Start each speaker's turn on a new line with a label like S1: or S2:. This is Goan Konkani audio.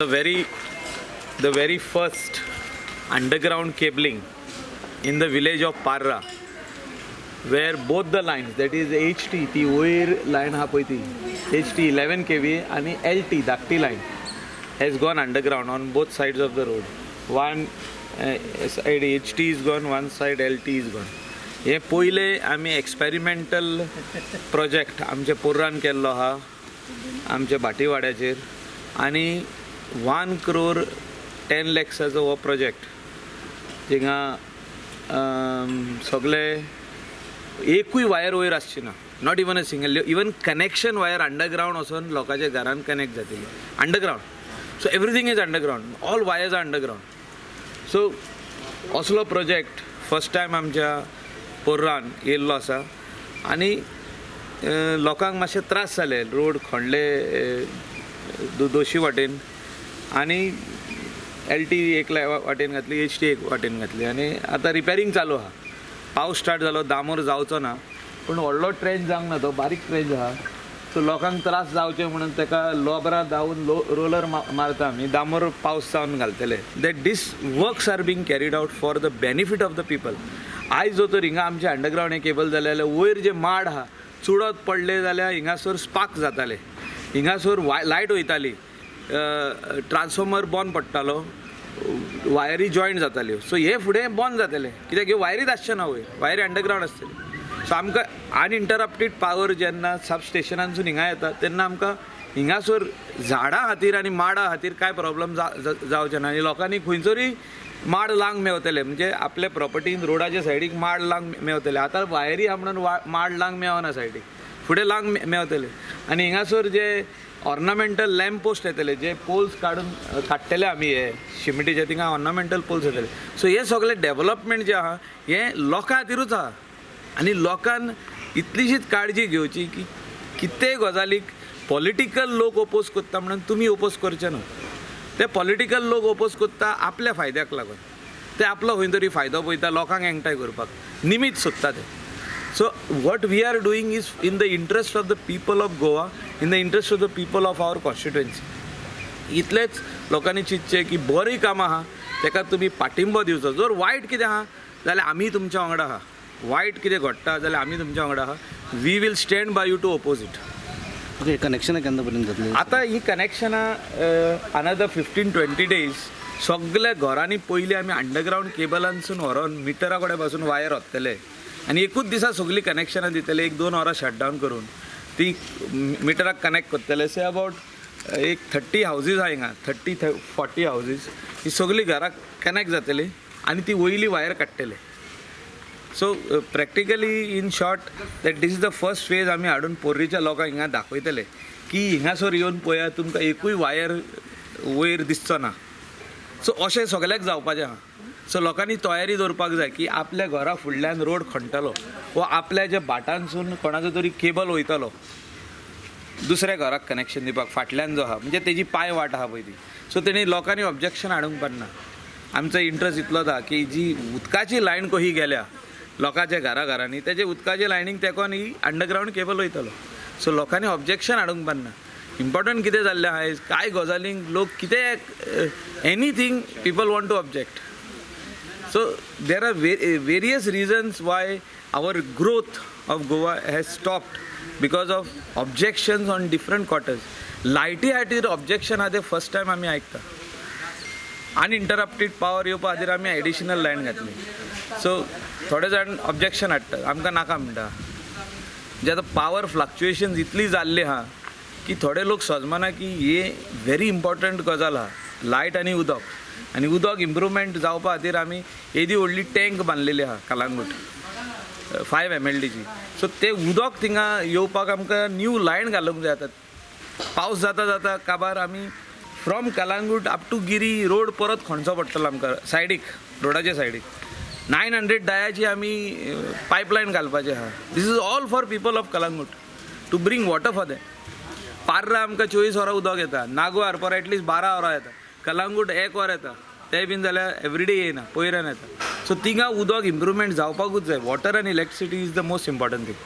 S1: The very first underground cabling in the village of Parra, where both the lines, that is HT, ती वयर लायन आहा पळय ती HT 11 kV आनी LT धाकटी line, has gone underground on both sides of the road. One side HT is gone, one side LT is gone. हे पयले आमी एक्सपेरिमेंटल प्रोजेक्ट आमच्या पोर्रान केल्लो आहा, आमच्या भाटीवाड्याचेर. आनी 1 क्रोर 10 लॅक्साचो हो प्रोजेक्ट, थिंगा सगळे एकूय वायर वयर आसची ना, not even a single, even connection wire underground वचून लोकांच्या घरान कनेक्ट जातली underground. So everything is underground, all wires are underground. So असलो प्रोजेक्ट फर्स्ट टायम आमच्या पोर्रान येयल्लो आसा. आनी लोकांक मातशे त्रास जाले, रोड खणले दोशी वाटेन आनी एल टी एक वाटेन घातली, एच टी एक वाटेन घातली. आनी आतां रिपेरींग चालू आहा. पावस स्टार्ट जालो, डांबर जावचो ना, पूण व्हडलो ट्रेंच जावंक ना, तो बारीक ट्रेंच आहा. सो लोकांक त्रास जावचे म्हणून ताका लोबरां धांवून लो रोलर मारता आमी, डांबर पावस जावन घालतले. That this works are being carried out for the benefit of the people. आयज जो तर हिंगा आमचे अंडरग्रावंड हे केबल जाले जाल्यार वयर जे माड आहा, चुडत पडले जाल्यार हिंगासर स्पार्क जाताले, हिंगासर लायट वयताली, ट्रान्सफॉर्मर बंद पडटालो, वायरी जॉयंट जाताल्यो. सो हे फुडें बंद जातलें, कित्याक ह्यो वायरीच आसच्यो ना वयर, वायरी अंडरग्रावंड आसतली. सो आमकां अनइंटरप्टेड पावर जेन्ना सब स्टेशनांसून हिंगा येता, तेन्ना आमकां हिंगासर झाडां खातीर आनी माडा खातीर कांय प्रॉब्लम जावचें ना. आनी लोकांनी खंयसरूय माड लावंक मेवतले, म्हणजे आपल्या प्रॉपर्टीन रोडाच्या सायडीक माड लावंक मेवतले. आतां वायरी आहा म्हणून माड लावंक मेवना सायडीक, फुडें लावंक मेवतले. आनी हिंगासर जे ऑर्नामेंटल लॅम्प पोस्ट येतले, जे पोल्स काडून काडटले आमी हे शिमिटीचे, थिंगा ऑर्नामेंटल पोल्स येतले. सो हे सगळे डेवलपमेंट जे आहा, हें लोकां खातीरूच आहा. आनी लोकान इतलीशीच काळजी घेवची की कितेंय गजालीक पॉलिटिकल लोक ओपोज करता म्हणून तुमी ओपोज करचे न्हू. ते पॉलिटिकल लोक ओपोज करता आपल्या फायद्याक लागून, ते आपलो खंय तरी फायदो पळयता, लोकांक एकठांय करपाक निमीत सोदता ते. So what we are doing is in the interest of the people of Goa, in the interest of the people of our constituency. इतलेंच लोकांनी चिंतचें की बरीं कामां आहा, ताका तुमी पाठिंबो दिवचो. जर वायट कितें आहा जाल्यार आमी तुमच्या वांगडा आहा. वायट कितें घडटा जाल्यार आमी तुमच्या वांगडा आहा. We will stand by you to oppose it.
S2: Okay, कनेक्शनां केन्ना पर्यंत जातली?
S1: आतां ही कनेक्शनां अनदर 15-20 डेज सगल्या घरांनी पयलीं आमी अंडरग्रावंड केबलांसून व्हरोन मिटरा कडेन पासून वायर व्हरतले आनी एकूच दिसा सगळीं कनेक्शनां दितले. एक दोन वरां शटडावन करून ती मिटराक कनेक्ट करतले. से अबावट एक 30 हावजीज आहा हिंगा, 30-40 हावजीज, ही सगळीं घराक कनेक्ट जातली आनी ती वयली वायर काडटले. So practically, in short, that this is the first phase. आमी हाडून पोर्रीच्या लोकांक हिंगा दाखयतले की हिंगासर येवन पळयात, तुमकां एकूय वायर वयर दिसचो ना. सो अशें सगल्याक जावपाचें आहा. सो लोकांनी तयारी दवरपाक जाय की आपल्या घरा फुडल्यान रोड खणटलो वा आपल्या ज्या भाटांसून कोणाचो तरी केबल वयतलो दुसऱ्या घराक कनेक्शन दिवपाक, फाटल्यान जो आहा, म्हणजे तेजी पांय वाट आहा पळय ती. सो तेणी लोकांनी ऑब्जेक्शन हाडूंक पडना. आमचो इंट्रस्ट इतलोच आहा की जी उदकाची लायन कशी गेल्या लोकांच्या घरा घरांनी, तेजे उदकाचे लायनीक तेंकोन ही अंडरग्रावंड केबल वयतलो. सो लोकांनी ऑब्जेक्शन हाडूंक पडना. इम्पॉर्टंट कितें जाल्लें आहा, कांय गजालींक लोक कितें, anything people want to object. So there are various reasons why our growth of Goa has stopped because of objections on different quarters. लायटी खातीर ऑब्जेक्शन आहा ते फर्स्ट टायम आमी आयकता. अनइंटरप्टेड पावर येवपा खातीर आमी एडिशनल लायन घातली. सो थोडे जाण ऑब्जेक्शन हाडटात, आमकां नाका म्हणटा. म्हणजे आतां पावर फ्लक्च्युएशन इतली जाल्ली आहा की थोडे लोक समजना की हे व्हेरी इम्पॉर्टंट गजाल आहा, लायट आनी उदक. आनी उदक इम्प्रुवमेंट जावपा खातीर आमी येदी व्हडली टँक बांदलेली आहा कलांगूट, 5 एमएलडीची. सो ते उदक थिंगा येवपाक आमकां न्यू लायन घालूंक जाय. आतां पावस जाता जाता काबार, आमी from Calangute up to Giri road परत खणचो पडटलो आमकां सायडीक, रोडाच्या सायडीक 900 डायाची आमी पायपलायन घालपाची आहा. This is all for people of Calangute, to bring water for them. Parra आमकां 24 वरां उदक येता, नागो आरपोरा एटलिस्ट 12 वरां येता, कलांगूट एक वर येता, तें बीन जाल्यार एवरीडे येयना, पयरान येता. सो थिंगा उदक इम्प्रुवमेंट जावपाकूच जाय. Water and electricity is the most important thing.